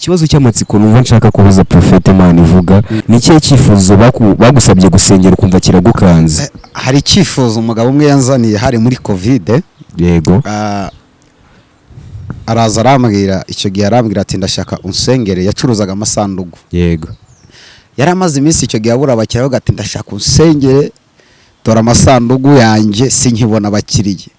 Ikibazo cy'amatsiko numva nshaka kubaza Prophète Manivuga: ni ikihe cyifuzo bagusabye gusengera ukumva kiragukanze? Hari icyifuzo umugabo umwe yanzaniye, hari muri Covid. Araza arambwira, icyo gihe arambwira ati: "Ndashaka unsengere." Yacuruzaga amasanduku. Yari amaze iminsi icyo gihe abura abakiriya, avuga ati: "Ndashaka unsengere, dore amasanduku yanjye sinkibona abakiriya."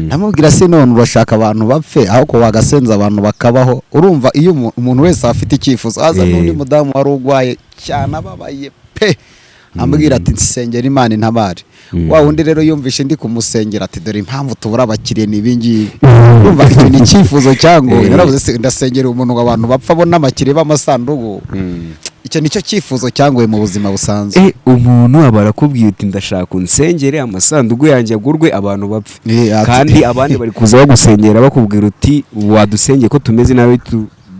Ndamubwira: "Se none urashaka abantu bapfe ahubwo wagasenza abantu bakabaho?" Urumva iyo umuntu wese aba afite icyifuzo, haza n'undi mudamu wari urwaye cyane, ababaye pe, ambwira ati: "Nsengera Imana intabare." Wa wundi rero yumvishe ndi kumusengera ati: "Dore impamvu tubura abakiriya ni ibi ngibi." Urumva icyo ni icyifuzo cyangoye. Naravuze: "Se ndasengera umuntu ngo abantu bapfa abone abakiriya b'amasanduku?" Icyo nicyo cyifuzo cyangoye mu buzima busanzwe. Umuntu aba arakubwiye uti: "Ndashaka unsengere amasanduku yanjye agurwe, abantu bapfe." Kandi abandi bari kuza bagusengera, bakubwira uti: "Wadusengeye ko tumeze nabi,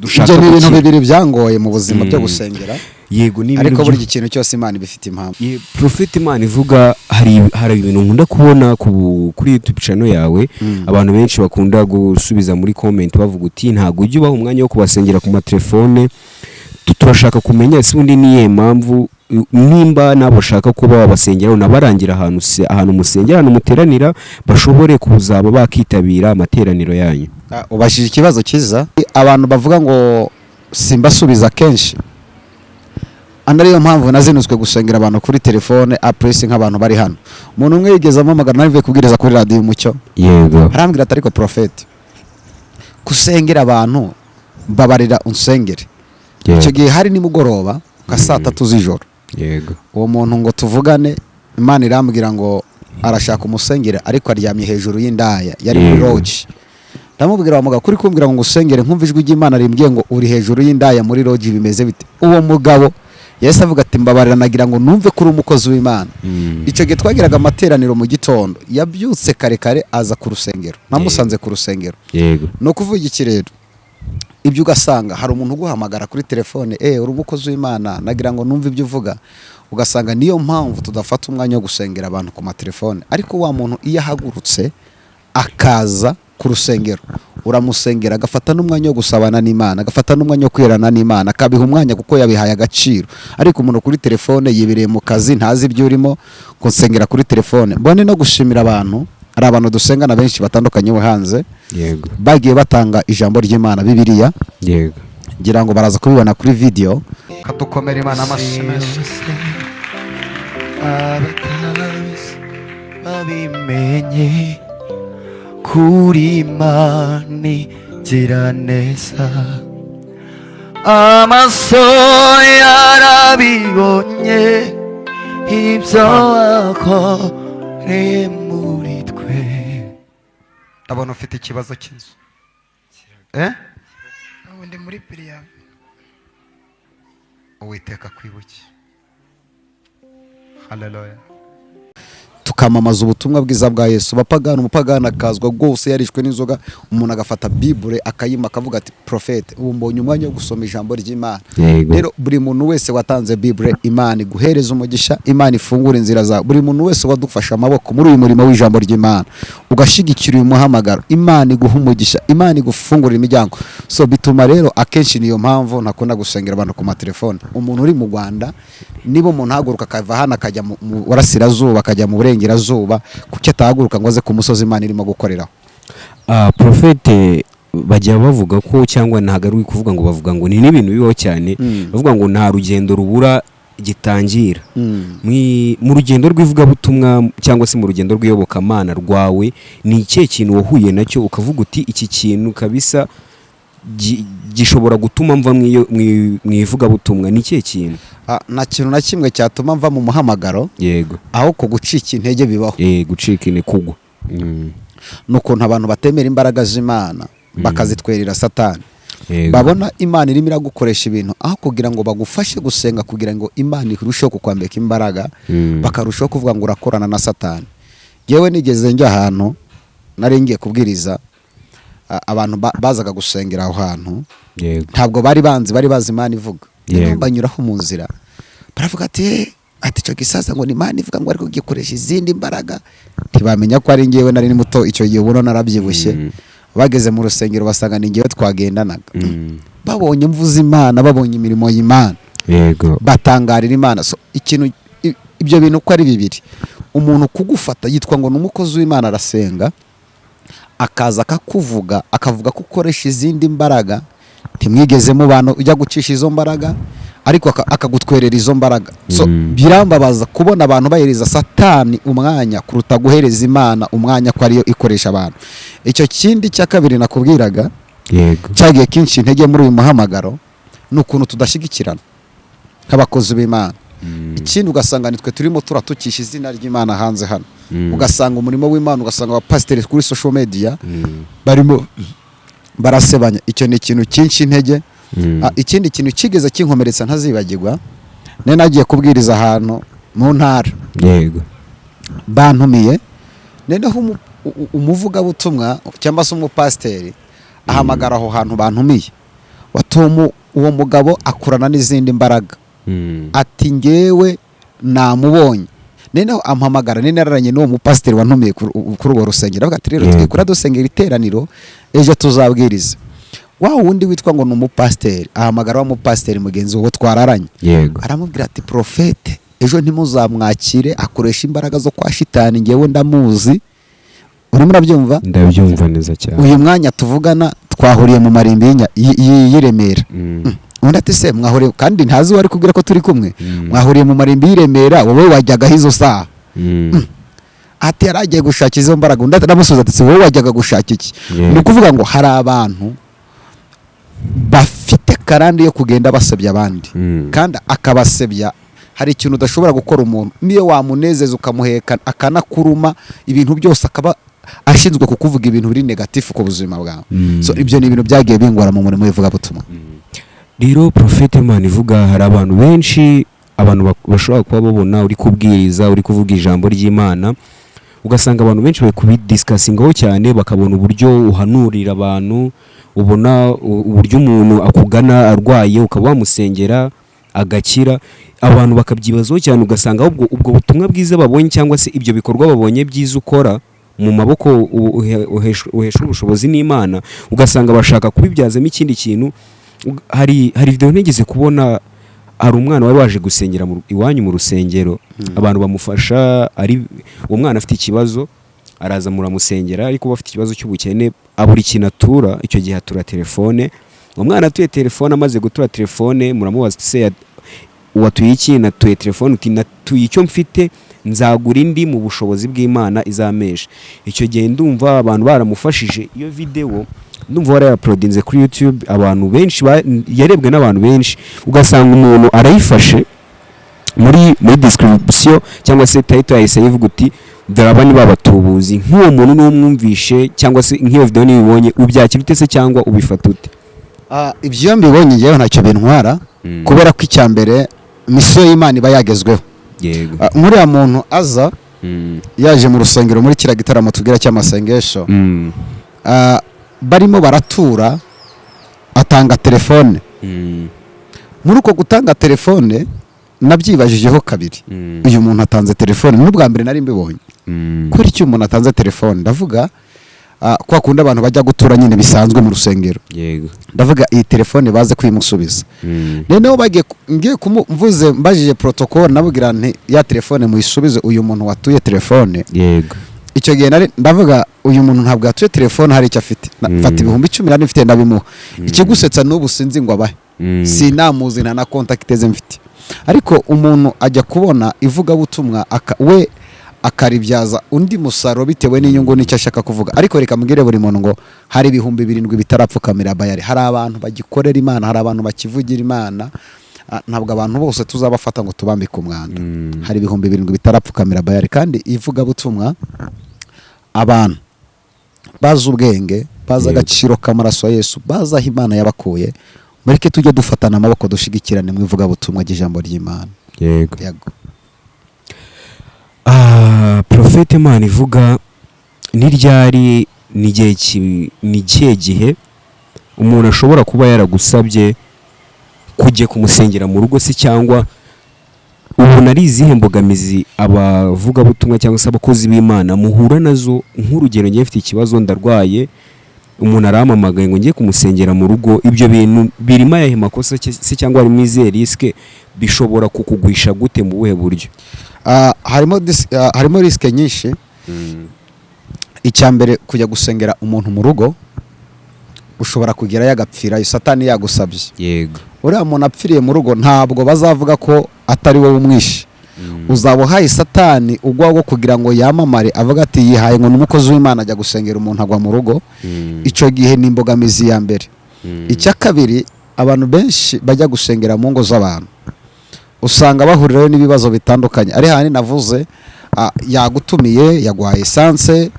dushaka Ibyo ni ibintu gukira." bibiri byangoye mu buzima byo gusengera. Yego, ni ibintu Ariko burya ikintu cyose Imana iba ifite impamvu. Prophet Manivuga, hari ibintu nkunda kubona kuri YouTube channel yawe. Abantu benshi bakunda gusubiza muri comment bavuga uti: "Ntabwo ujya ubaha umwanya wo kubasengera ku matelefone." Turashaka kumenya ese ubundi ni iyihe mpamvu, nimba nabo bashaka kuba wabasengera unabarangira ahantu ahantu musengera, ahantu muteranira, bashobore kuzaba bakitabira amateraniro yanyu. Ubajije ikibazo cyiza. Abantu bavuga ngo simbasubiza kenshi, ana ariyo mpamvu nazinutswe gusengera abantu kuri telefone apresi. Nk'abantu bari hano, umuntu umwe yigeze ampamagara nari kubwiriza kuri Radiyo Umucyo. Arambwira ati: "Ariko Prophète, gusengera abantu, mbabarira unsengere." Icyo gihe hari nimugoroba nka saa 3 z'ijoro. Uwo muntu ngo tuvugane, Imana irambwira ngo arashaka umusengere ariko aryamye hejuru y'indaya, yari muri lodge. Ndamubwira: "Wa mugabo, kuri kumbwira ngo ngusengere, nkumva ijwi ry'Imana rimbwiye ngo uri hejuru y'indaya muri lodge, bimeze bite?" Uwo mugabo yahise avuga ati: "Mbabarira, nagira ngo numve ko uri umukozi w'Imana." Icyo gihe twagiraga amateraniro mu gitondo, yabyutse kare kare aza ku rusengero, namusanze ku rusengero. Ni ukuvuga iki rero? Ibyo ugasanga hari umuntu uguhamagara kuri telefone: "Uri umukozi w'Imana, nagira ngo numve ibyo uvuga." Ugasanga niyo mpamvu tudafata umwanya wo gusengera abantu ku matelefone. Ariko wa muntu iyo ahagurutse akaza ku rusengero, uramusengera, agafata n'umwanya wo gusabana n'Imana, agafata n'umwanya wo kwirana n'Imana, akabiha umwanya kuko yabihaye agaciro. Ariko umuntu kuri telefone yibereye mu kazi, ntazi ibyo urimo gusengera kuri telefone. Mbone no gushimira abantu, hari abantu dusengana benshi batandukanye bo hanze bagiye batanga ijambo ry'Imana, Bibiliya. Ngira ngo baraza kubibona kuri video. Kadukomera Imana amashyi menshi. Abatabizi babimenye kuri Imana igira neza, amaso yarabibonye ibyo wakoreye muri twe. Ndabona ufite ikibazo cy'inzu? Ubu ndi muri préavis. Uwiteka kwibuke, haleluya. Tukamamaza ubutumwa bwiza bwa Yesu. Abapagani, umupagani akazwa rwose yarishwe n'inzoga, umuntu agafata Bibure akayima, akavuga ati: "Prophète, ubu mbonye umwanya wo gusoma ijambo ry'Imana." Rero buri muntu wese watanze Bibure, Imana iguhereza umugisha, Imana ifungura inzira zawe. Buri muntu wese wadufashe amaboko muri uyu murimo w'ijambo ry'Imana, ugashyigikira uyu muhamagaro, Imana iguha umugisha, Imana igufungurira imiryango. So bituma rero akenshi, niyo mpamvu ntakunda gusengera abantu ku matelefone. Umuntu uri mu Rwanda, niba umuntu ahaguruka akava hano akajya mu burasirazuba, akajya mu burengerazuba, kuki atahaguruka ngo aze ku musozi Imana irimo gukoreraho? Prophète, bajya bavuga ko, cyangwa ntabwo ari kuvuga ngo bavuga ngo, ni n'ibintu bibaho cyane, bavuga ngo nta rugendo rubura gitangira. Mu rugendo rw'ivugabutumwa cyangwa se mu rugendo rw'iyobokamana rwawe, ni ikihe kintu wahuye nacyo ukavuga uti: "Iki kintu kabisa gishobora gutuma mva mu ivugabutumwa"? Ni ikihe kintu? Nta kintu na kimwe cyatuma mva mu muhamagaro. Aho ku gucika intege bibaho. Gucika intege, kugwa. Ni ukuntu abantu batemera imbaraga z'Imana, bakazitwerera Satani. Babona Imana irimo iragukoresha ibintu, aho kugira ngo bagufashe gusenga kugira ngo Imana irusheho kukwambika imbaraga, bakarushaho kuvuga ngo urakorana na Satani. Yewe, nigeze njya ahantu nari ngiye kubwiriza, abantu bazaga gusengera aho hantu ntabwo bari banzi, bari bazi Imana ivuga. Noneho banyuraho mu nzira baravuga ati: "Eh, ati icyo gisaza ngo ni Imana ivuga, ngo ariko gikoresha izindi mbaraga." Ntibamenya ko ari ngewe, nari ni muto icyo gihe, ubona narabyibushye. Bageze mu rusengero basanga ni ngewe twagendanaga. Babonye mvuze Imana, babonye imirimo y'Imana, batangarira Imana. So ikintu ibyo bintu uko ari bibiri, umuntu kugufata yitwa ngo ni umukozi w'Imana, arasenga, akaza akakuvuga, akavuga ko ukoresha izindi mbaraga, ntimwigeze mubana ujya gucisha izo mbaraga, ariko akagutwerera izo mbaraga. So birambabaza kubona abantu bahereza Satani umwanya kuruta guhereza Imana umwanya, ko ariyo ikoresha abantu. Icyo kindi cya kabiri nakubwiraga cyagiye kinshi intege muri uyu muhamagaro ni ukuntu tudashyigikirana nk'abakozi b'Imana. Ikindi, ugasanga nitwe turimo turatukisha izina ry'Imana hanze hano. Ugasanga umurimo w'Imana, ugasanga abapasiteri kuri social media barimo barasebanya. Icyo ni ikintu cyinshi intege. Ikindi kintu kigeze kinkomeretsa ntazibagirwa, nari nagiye kubwiriza ahantu mu ntara, bantumiye, noneho umuvugabutumwa cyangwa se umupasiteri ahamagara aho hantu bantumiye, watumu uwo mugabo akorana n'izindi mbaraga, ati ngewe namubonye. Noneho ampamagara, nari nararanye n'uwo mupasiteri wantumiye kuri urwo rusengero, avuga ati rero twikura dusengera iteraniro, ejo tuzabwiriza. Wa wundi witwa ngo ni umupasiteri ahamagara wa mupasiteri mugenzi we twararanye, aramubwira ati prophète ejo ntimuzamwakire, akoresha imbaraga zo kwa shitani, ngewe ndamuzi. Urimo urabyumva? Ndabyumva neza cyane. Uyu mwanya tuvugana twahuriye mu marimbi y'i Remera. Undi ati se mwahuriye, kandi ntazi uwo ari kubwira ko turi kumwe, mwahuriye mu marimbi y'i Remera, wowe wajyagaho izo saha? Ati yari agiye gushaka izo mbaraga. Undi aramusubiza ati si wowe wajyaga gushaka iki? Ni ukuvuga ngo hari abantu bafite karande yo kugenda basebya abandi, kandi akabasebya. Hari ikintu udashobora gukora umuntu, niyo wamunezeza ukamuheka akanakuruma, ibintu byose akaba ashinzwe kukuvuga ibintu biri négatif ku buzima bwawe. So ibyo ni ibintu byagiye bingora mu murimo w'ivugabutumwa. Rero Prophète Imana ivuga, hari abantu benshi, abantu bashobora kuba babona uri kubwiriza, uri kuvuga ijambo ry'Imana, ugasanga abantu benshi bari kubidiscussingaho cyane, bakabona uburyo uhanurira abantu, ubona uburyo umuntu akugana arwaye ukaba wamusengera agakira, abantu bakabyibazaho cyane. Ugasanga ahubwo ubwo butumwa bwiza babonye cyangwa se ibyo bikorwa babonye byiza ukora mu maboko uhesha ubushobozi n'Imana, ugasanga bashaka kubibyazamo ikindi kintu. Hari video nigeze kubona, hari umwana wari waje gusengera iwanyu mu rusengero, abantu bamufasha, ari uwo mwana afite ikibazo, araza muramusengera, ariko afite ikibazo cy'ubukene, abura ikintu atura. Icyo gihe atura telefone. Uwo mwana atuye telefone, amaze gutura telefone muramubaza uti se watuye iki? Natuye telefone. Uti natuye icyo mfite, nzagura indi mu bushobozi bw'Imana izamesha. Icyo gihe ndumva abantu baramufashije. Iyo video ndumva warayauploadinze kuri YouTube, abantu benshi yarebwe n'abantu benshi. Ugasanga umuntu arayifashe, muri description cyangwa se title yahise yivuga uti dore aba ni babatubuzi. Nk'uwo muntu niwo mwumvishe cyangwa se nk'iyo video nibibonye, ubyakira ute se cyangwa ubifata ute? Ibyo iyo mbibonye ngewe ntacyo bintwara, kubera ko icya mbere mission y'Imana iba yagezweho. Nk'uriya muntu aza yaje mu rusengero muri kiriya gitaramo tubwira cy'amasengesho, barimo baratura, atanga telefone. Muri uko gutanga telefone nabyibajijeho kabiri. Uyu muntu atanze telefone, n'ubwa mbere nari mbibonye, kubera icyo umuntu atanze telefone? Ndavuga kwa kundi abantu bajya gutura nyine bisanzwe mu rusengero, ndavuga iyi telefone baze kuyimusubiza. Noneho bagiye ngiye mvuze mbajije protocole, nababwira nti ya telefone muyisubize uyu muntu watuye telefone. Icyo gihe nari ndavuga uyu muntu ntabwo yatuye telefone hari icyo afite. Mfata 10,000 nari mfite ndabimuha. Ikigusetsa, n'ubu sinzi ngo abahe, sinamuzi, nta na contact ze mfite. Ariko umuntu ajya kubona ivugabutumwa we akaribyaza undi musaruro bitewe n'inyungu n'icyo ashaka kuvuga. Ariko reka mbwire buri muntu ngo hari 7,000 bitarapfukamira Bayari, hari abantu bagikorera Imana, hari abantu bakivugira Imana. Ntabwo abantu bose tuzabafata ngo tubambike umwanda. Hari 7,000 bitarapfukamira Bayari, kandi ivugabutumwa abantu bazi ubwenge, bazi agaciro k'amaraso ya Yesu, bazi aho Imana yabakuye. Mureke tujye dufatana amaboko, dushigikirane mu ivugabutumwa ry'ijambo ry'Imana. Yego. Prophète Imana ivuga, ni ryari, ni ikihe gihe umuntu ashobora kuba yaragusabye kujya kumusengera mu rugo se, cyangwa ubona ari izihe mbogamizi abavugabutumwa cyangwa se abakozi b'Imana muhura nazo? Nk'urugero, ngiye mfite ikibazo, ndarwaye. Umuntu arampamagaye ngo njye kumusengera mu rugo. Ibyo bintu birimo ayahe makosa se, cyangwa harimo izihe risque? Bishobora kukugwisha gute, mu buhe buryo? Harimo risque nyinshi. Icya mbere, kujya gusengera umuntu mu rugo, ushobora kugerayo agapfirayo, Satani yagusabye. Uriya muntu apfiriye mu rugo, ntabwo bazavuga ko atari wowe umwishe. Uzaba uhaye Satani ugwa kugira ngo yamamare, avuga ati: "Yihaye ngo ni umukozi w'Imana, ajya gusengera umuntu agwa mu rugo." Icyo gihe ni imbogamizi ya mbere. Icya kabiri, abantu benshi bajya gusengera mu ngo z'abantu usanga bahurirayo n'ibibazo bitandukanye. Ari handi navuze, yagutumiye, yaguhaye essence,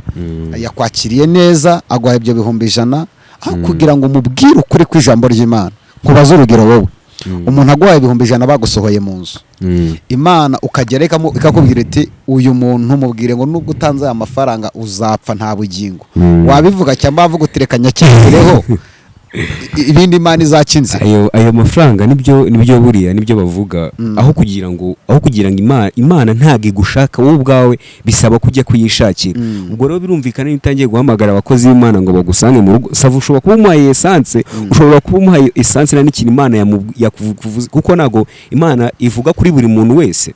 yakwakiriye neza, aguha ibyo 100,000, aho kugira ngo umubwire ukuri kw'ijambo ry'Imana. Nkubaze urugero: wowe, umuntu aguhaye 100,000, bagusohoye mu nzu, Imana ukagera ikakubwira iti: "Uyu muntu mubwire ngo nubwo utanze aya mafaranga uzapfa, nta bugingo." Wabivuga cyangwa wavuga uti: "Reka nyakireho, ibindi Imana izakinze"? Ayo mafaranga, nibyo buriya nibyo bavuga. Aho kugira ngo Imana ntabwo igushaka wowe ubwawe, bisaba kujya kuyishakira. Ubwo rero birumvikana, niba utangiye guhamagara abakozi b'Imana ngo bagusange mu rugo, sava ushobora kuba umuhaye essence, ushobora kuba umuhaye essence nta n'ikintu Imana yakuvuze, kuko ntabwo Imana ivuga kuri buri muntu wese.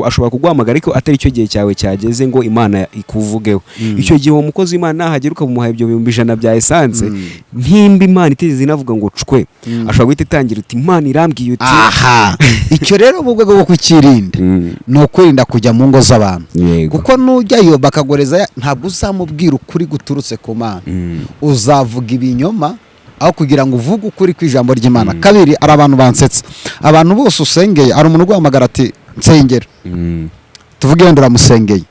Ashobora kuguhamagara ariko atari cyo gihe cyawe cyageze ngo Imana ikuvugeho. Icyo gihe uwo mukozi w'Imana nahagera ukamuha ibyo 100,000 bya essence, ntimba Imana itigeze inavuga ngo cwe, ashobora guhita itangira uti: "Imana irambwiye uti." Aha, icyo rero mu rwego rwo kukirinda, ni ukwirinda kujya mu ngo z'abantu, kuko nujyayo bakagoreza, ntabwo uzamubwira ukuri guturutse ku Mana. Uzavuga ibinyoma aho kugira ngo uvuge ukuri kw'ijambo ry'Imana. Kabiri, hari abantu bansetsa. Abantu bose usengeye, hari umuntu uguhamagara ati: "Nsengera." Tuvuge wenda uramusengeye,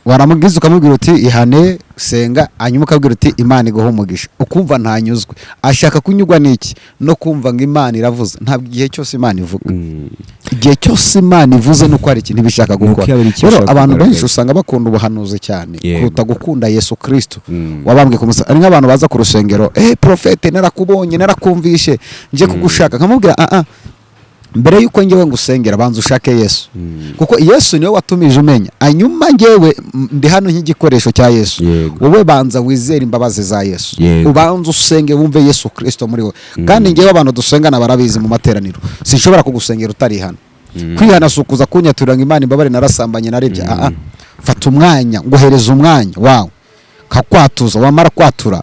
waramubwiza ukamubwira uti: "Ihane, senga," hanyuma ukabwira uti: "Imana iguhe umugisha," ukumva ntanyuzwe. Ashaka kunyurwa n'iki? No kumva ngo Imana iravuze. Ntabwo igihe cyose Imana ivuga. Igihe cyose Imana ivuze nuko hari ikintu iba ishaka Nuko gukora. yaba ari icyo Rero ishaka abantu benshi kugaragaza. usanga bakunda ubuhanuzi cyane kuruta gukunda Yesu Kristo wabambwe ku musaraba. Hari nk'abantu baza ku rusengero: "Prophète, narakubonye, narakumvishe, nje kugushaka." Nkamubwira: "Ah ah, mbere yuko ngewe ngusengera, banza ushake Yesu, kuko Yesu niwe watumije umenya. Hanyuma ngewe ndi hano nk'igikoresho cya Yesu. Wowe banza wizere imbabazi za Yesu, ubanza usenge, wumve Yesu Kristo muri wowe." Kandi ngewe abantu dusengana barabizi mu materaniro, sinshobora kugusengera utarihana. Kwihana si ukuza kunyaturira ngo: "Imana imbabare, narasambanye, narebye." Ah ah, fata umwanya, nguhereza umwanya wawe, nkakwatuza. Wamara kwatura,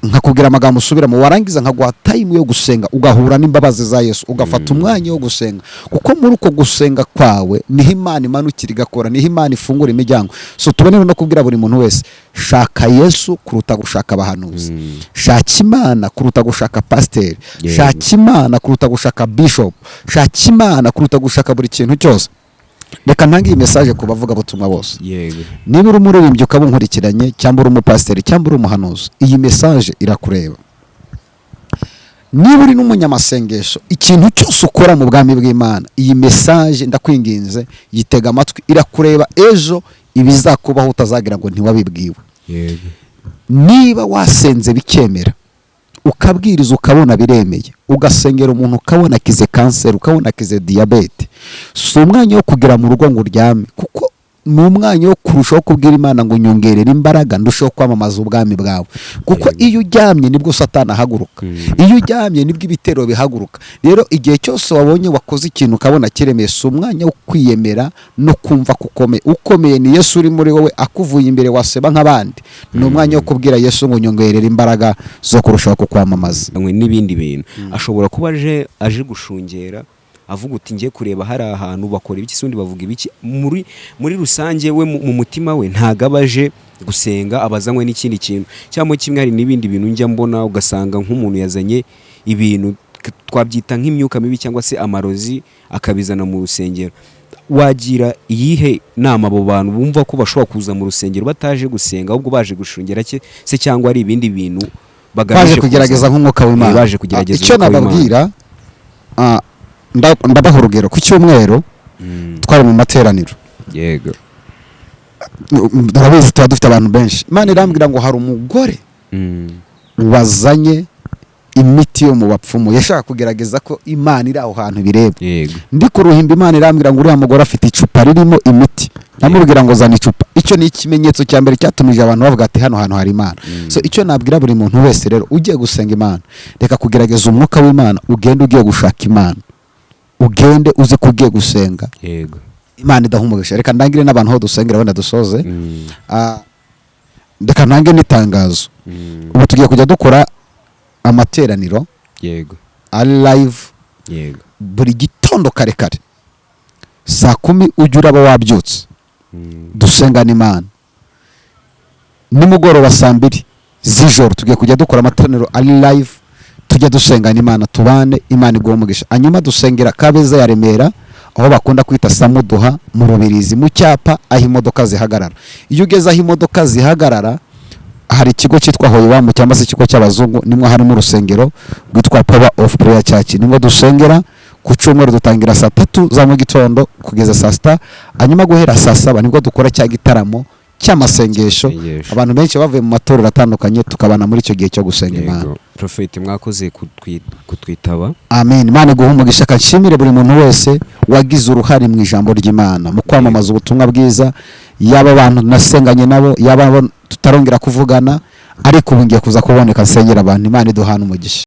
nkakubwira amagambo usubiramo. Warangiza, nkaguha time yo gusenga, ugahura n'imbabazi za Yesu, ugafata umwanya wo gusenga, kuko muri uko gusenga kwawe niho Imana imanukira igakora, niho Imana ifungura imiryango. So tubone no kubwira buri muntu wese: shaka Yesu kuruta gushaka abahanuzi, shaka Imana kuruta gushaka pasiteri, shaka Imana kuruta gushaka bishop, shaka Imana kuruta gushaka buri kintu cyose. Reka ntange iyi message ku bavugabutumwa bose. Niba uri umuririmbyi ukaba unkurikiranye, cyangwa uri umupasiteri, cyangwa uri umuhanuzi, iyi message irakureba. Niba uri n'umunyamasengesho, ikintu cyose ukora mu bwami bw'Imana, iyi message ndakwinginze yitega amatwi, irakureba. Ejo ibizakubaho utazagira ngo ntiwabibwiwe. Niba wasenze bikemera, ukabwiriza ukabona biremeye, ugasengera umuntu ukabona akize kanseri, ukabona akize diyabete, si umwanya wo kugera mu rugo ngo uryame, kuko ni umwanya wo kurushaho kubwira Imana ngo: "Nyongerere imbaraga, ndusheho kwamamaza ubwami bwawe," kuko iyo uryamye nibwo Satani ahaguruka. Iyo uryamye nibwo ibitero bihaguruka. Rero igihe cyose wabonye wakoze ikintu ukabona kiremeye, si umwanya wo kwiyemera no kumva ko ukomeye. Ukomeye ni Yesu uri muri wowe. Akuvuye imbere waseba nk'abandi. Ni umwanya wo kubwira Yesu ngo: "Nyongerere imbaraga zo kurushaho kukwamamaza." N'ibindi bintu ashobora kuba aje gushungera, avuga uti: "Ngiye kureba hari ahantu bakora ibiki se, ubundi bavuga ibiki." Muri rusange we mu mutima we ntago aba aje gusenga, abazanywe n'ikindi kintu cyangwa kimwe. Hari n'ibindi bintu njya mbona, ugasanga nk'umuntu yazanye ibintu twabyita nk'imyuka mibi cyangwa se amarozi, akabizana mu rusengero. Wagira iyihe nama abo bantu bumva ko bashobora kuza mu rusengero bataje gusenga, ahubwo baje gushungera se, cyangwa ari ibindi bintu bagamije baje kugerageza kuzana? nk'umwuka w'Imana. Baje kugerageza Icyo umwuka w'Imana. nababwira, ndabaha urugero. Ku cyumweru twari mu materaniro. Turabizi, tuba dufite abantu benshi. Imana irambwira ngo hari umugore wazanye Imiti yo mu bapfumu, yashaka kugerageza ko Imana iri aho hantu bireba. Ndi ku ruhimbi, Imana irambwira ngo uriya mugore afite icupa ririmo imiti. Ndamubwira ngo zana icupa. Icyo ni ikimenyetso cya mbere cyatumije abantu bavuga ati hano hantu hari Imana. So icyo nabwira buri muntu wese rero ugiye gusenga Imana, reka kugerageza umwuka w'Imana, ugende ugiye gushaka Imana, ugende uzi ko ugiye gusenga. Imana idaha umugisha. Reka ndangire n'abantu aho dusengera, wenda dusoze. Reka ntange n'itangazo. Ubu tugiye kujya dukora amateraniro ari live buri gitondo kare kare saa 10, ujya uraba wabyutse, dusengana Imana. Nimugoroba saa 2 z'ijoro tugiye kujya dukora amateraniro ari live, tujya dusengana Imana, tubane, Imana iguha umugisha. Hanyuma dusengera Kabeza ya Remera, aho bakunda kwita Samuduha, mu Rubirizi, mu cyapa aho imodoka zihagarara. Iyo ugeze aho imodoka zihagarara, hari ikigo cyitwa Hoyiwamu cyangwa se ikigo cy'abazungu, nimwo harimo urusengero rwitwa Power of Prayer Church, nimwo dusengera. Ku cyumweru dutangira saa 3 za mu gitondo kugeza saa 6, hanyuma guhera saa 7 nibwo dukora cya gitaramo cy'amasengesho. Isengesho. Abantu benshi bavuye mu matorero atandukanye, tukabana muri icyo gihe cyo gusenga Imana. Prophet, mwakoze kutwitaba. Amen, Imana iguhe umugisha. Nshimire buri muntu wese wagize uruhare mu ijambo ry'Imana, mu kwamamaza ubutumwa bwiza, yaba abantu nasenganye nabo, yaba abo tutarongera kuvugana, ariko ubu ngiye kuza kuboneka nsengera abantu. Imana iduhana umugisha.